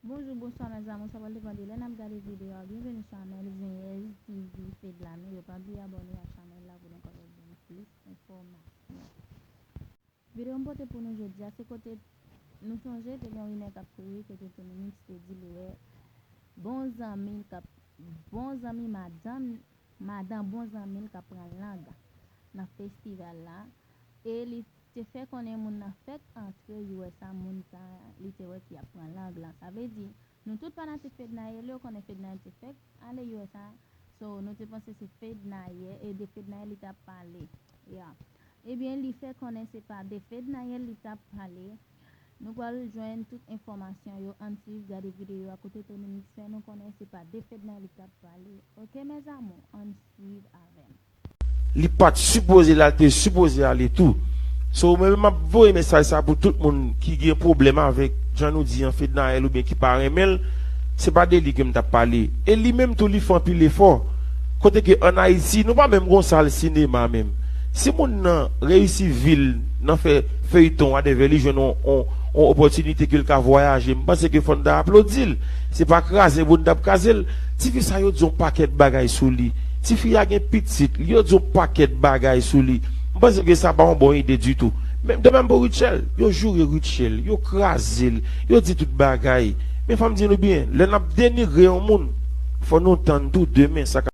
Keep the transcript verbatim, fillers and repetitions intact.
Bonjou, bonswa, mèzamour, sa pral depann de lè n ap gade videyo a. Byenveni sou Amel Zenyèz T V Fedlame. Yo pa bliye abòne ak chanèl la pou nou kapab jwenn plis enfòmasyon. Videyo m pote pou nou jodi a, se kote nou sonje te gen yon rimè k ap kouri, kote Tony Mix te di li wè bon zanmi l k ap, bon zanmi madanm, madan bon zanmi l k ap pran lang nan festival la, e li te fè konnen moun nan fèk antre U S A, moun sa li te wè ki ap pran lang lan. Sa vle di, nou tout fanatik Fednaelle yo konnen Fednaelle te fèk ale U S A, so nou te panse se Fednaelle, e de Fednaelle li t ap pale. Ya. Ebyen, li fè konnen se pa de Fednaelle li t ap pale. Nou pral jwenn tout enfòmasyon yo, ann swiv, gade videyo a kote Tony Mix fè nou konnen se pa de Fednaelle li t ap pale. Oke, mèzamour, ann swiv avè m. Li pa t sipoze la, l te sipoze ale tou. So, mwen menm m ap voye mesaj sa pou tout moun ki gen pwoblèm avèk jan nou di an Fednaelle oubyen ki pa renmen l, se pa de li ke m t ap pale. E li menm tou li fè anpil efò. Kote ke ann Ayiti, nou pa menm gon sal sinema menm. Si moun nan reyisi vi l nan fè feyton, whatever, li jwenn on, on, on opòtinite ke l ka vwayaje, m panse ke fò n ta aplodi l. Se pa kraze pou n t ap kraze l. Tifi sa yo di yon pakèt bagay sou li. Tifi a gen pitit, yo di yon pakèt bagay sou li. M panse ke sa pa yon bon ide ditou. Men de menm pou Rutshelle, yo joure Rutshelle, yo kraze l, yo di tout bagay. Men fò m di nou byen, lè n ap denigre yon moun, fò nou tann tou demen sa k